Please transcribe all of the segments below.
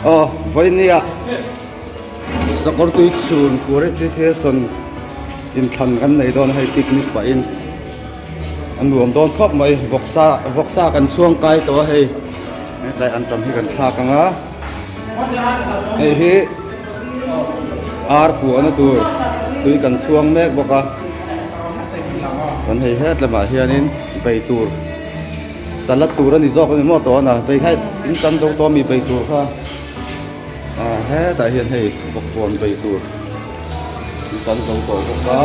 Aw vawinia sakawr tui chhun kur association inthlan kan nei dawn a hei picnic pahin a nuam dawn khawp mai vawksa vawksa kan chhuang kai tawh a hei hetlai an tam hi kan thlak ang a hei hi ar puahna tur tui kan chhuang mek bawk a kan hei het lamah hianin bei tur. Salad tur a ni zawk a ni maw tawh a na vei kha in chan zo tawh a mi bei tur kha ah hetah hian hei bawkbawn bei tur in chan zo tawh bawk a.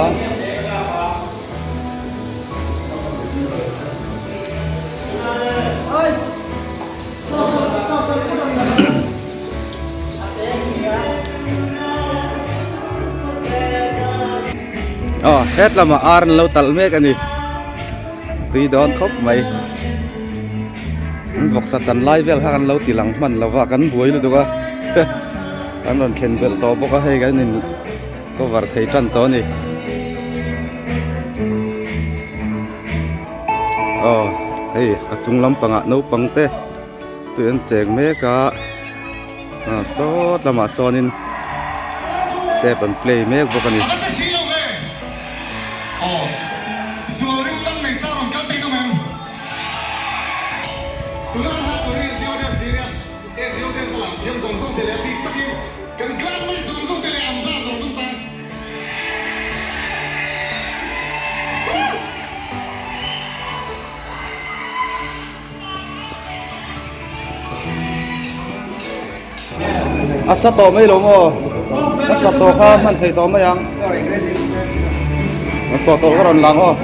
Aw het lamah ar an lo talh mek a ni. Tui dawn khawp mai. An vawksa chan lai vel kha kan lo ti lang hman lo va, kan buai lutuk a. Kan rawn thlen belh tawh bawk a, hei kan in cover thei tan tawh a ni. Aw hei a chung lampangah naupang te tui an cheng mek a, ah sawt lamah sawnin tap an play mek bawk a ni. A sa tawh mai lo maw? A sa tawh kha hman thei tawh mai ang. A tawh tawh ka rawn lang aw.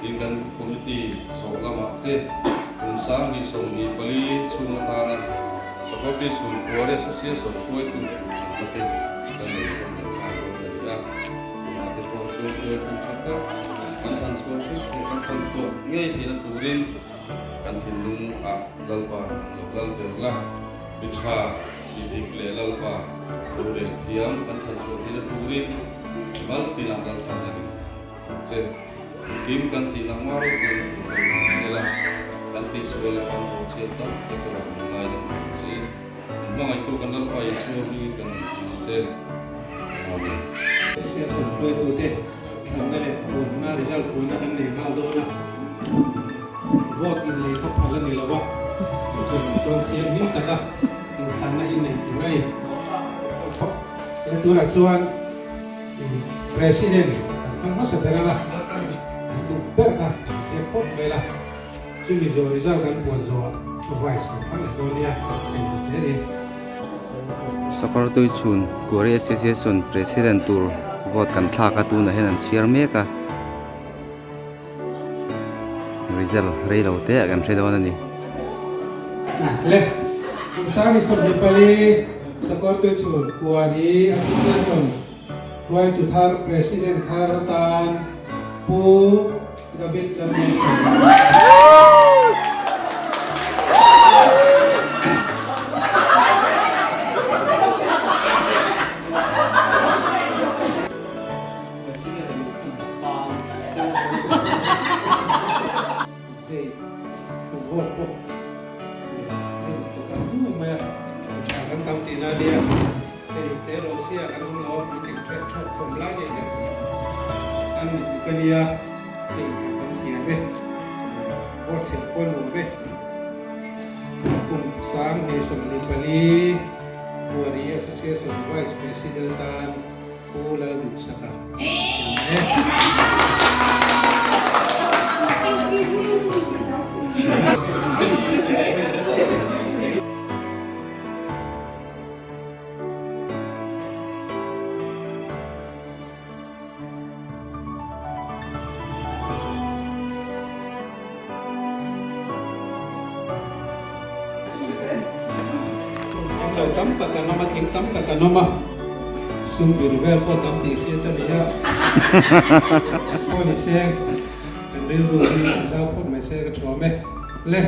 Tin kan committee sawm lamah te kum 24 chhung atana Sakawti Chhungkuari Association hruaitu thlanna te kan nei zawm leh nghal dawn a ni a. Chungah te pawh chuan hruaitu tha tak kan thlan chhuah theuh theuh kan thlan chhuah ngei theihna turin kan thinlung ah Lalpa an lo lal ber la, mi tha, mi dik leh Lalpa rorel thiam kan thlan chhuah theihna turin mal tinah Lalpa a ring nghal. Che, kim kan tih nak mar pawh in tur kan hmu sel a, kan tih sual leh kan haw chhiat tam tak erawh min ngai deuh tur che in, min hmangaihtu kan Lalpa Isua hmingin kan rawn ti che. Amen. Association hruaitute thlanna leh puanna result puanna kan nei nghal dawn a, vote inlei kha phal a ni lo a, chuvang chuan thianghlim taka inthlanna hi neih tur a ni. He tunah chuan. President kan thlang hmasa ber ang a, an duh ber kha an ziak phawt mai la, chumi zawh result kan puan zawhah vice kan thlang leh dawn nia, hei ti zel in. Sakawr Tuichhun Quarry Association President tur vote kan thlak a, tunah hian an chhiar mek a, result rei lo te ah kan hre dawn a ni. Le, kum 24 Sakawr Tuichhun Quarry Association. Hruaitu thar President thar atan Pu David Lalmalsawma. Hei vote pawh hei kan hnu mai a, tha kan tam tihna a nia. Hei tleirawl chhia kan awm lo a, puitling ṭheh ṭhawh thawm lai nei deuh kan ni tluk a nia, hei thla kan thiam e, vote chhiar pawh a nuam e. Kum 2024 Buari Association Vice President tan Pu Lalduhsaka a ni e. Lo tam tak an awm a, tling tam tak an awm a, sum bir vel pawh tam tih hriat a ni a, pawh ni se kan rilru hi a zau phawt mai se ka thuam e. Le,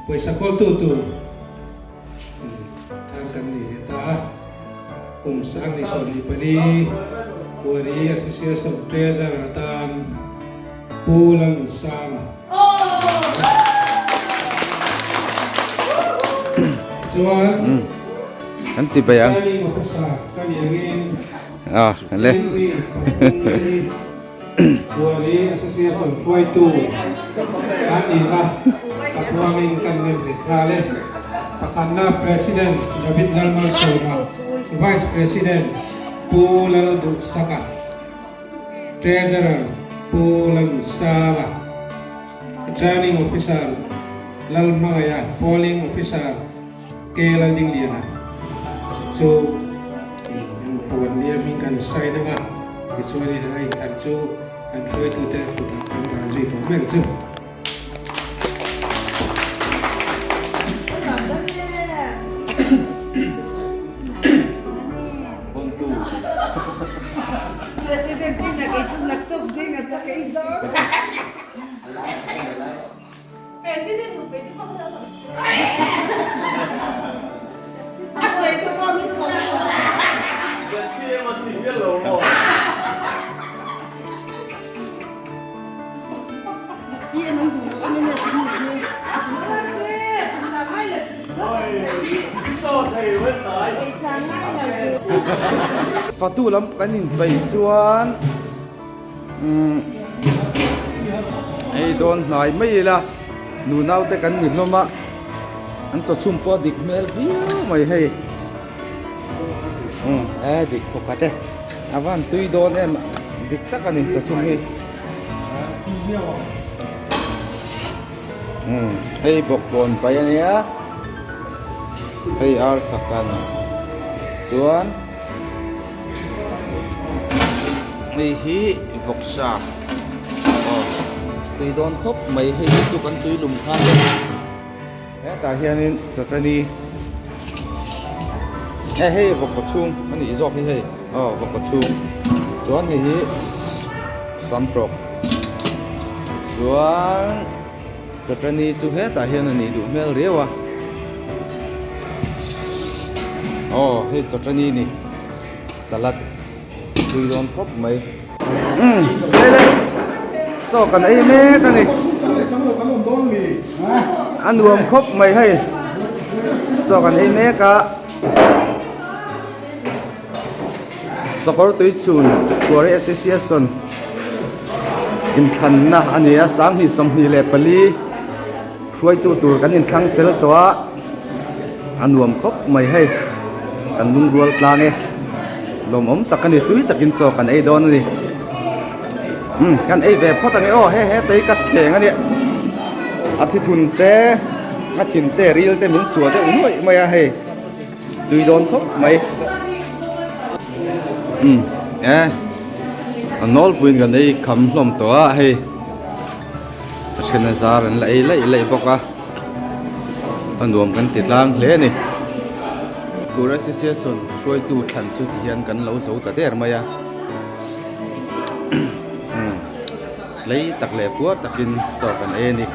pawisa kawltu tur. Thar kan nei leh ta a, kum 2024 Buari Association Treasurer atan Pu Lalnunsanga chuan Kan chi bai ang. Planning Officer ka ni angin Ah, le. Buari Association hruaitu kan ni a, a huangin kan nem leh nghal e. Pakhatna President David Lalmalsawma, Vice President Pu Lalduhsaka, Treasurer Pu Lalnunsanga, Returning Officer Lalhmangaia, Polling Officer K Laldingliana chu puan nia hming kan sign ang a, tichuanin a inthlan chu kan hruaitute kutah kan dah zui tawh mek chu. Fatu lam kan inpeih chuan umm ei dawn hnai mai ila nu naute kan ni hlawm a an chaw chhum pawh a dik hmel viau mai hei umm e dik thawk khat e a van tui dawn em dik tak a ni chaw chhum hi umm hei bawkbawn pai a nia hei arsa kan chuan. Hei hi vawksa aw tui dawn khawp mai hei hi chu kan tui lum khan te hetah hianin chawtani e hei vawkpa chhung a nih zawk hi hei aw vawkpa chhung chuan hei hi samtawk chuan chawtani chu hetah hian a nih duh hmel riau a aw hei chawtani a ni salad. Tui dawn khawp mai. Umm le le chaw kan ei mek a ni. A nuam khawp mai hei chaw kan ei mek a. Sakawr tui chhun Quarry Association inthlanna a ni a 2024 hruaitu tur kan inthlang fel tawh a. A nuam khawp mai hei kan lungrual tlang e lawmawm tak a ni tui takin chaw kan ei dawn a ni umm kan ei ve phawt ang e aw he he tei ka thleng a nia a thithun te a thin te ril te min suah deuh nuaih mai a hei tui dawn khawp mai umm e a nawlpuiin kan ei kham hlawm tawh a hei a then a zar an la ei laih laih bawk a. A nuam kan ti tlang hle a ni. Tur Association hruaitu thlan chu tihian kan lo zo ta der mai a. Tlei tak leh puar takin chaw kan ei a ni.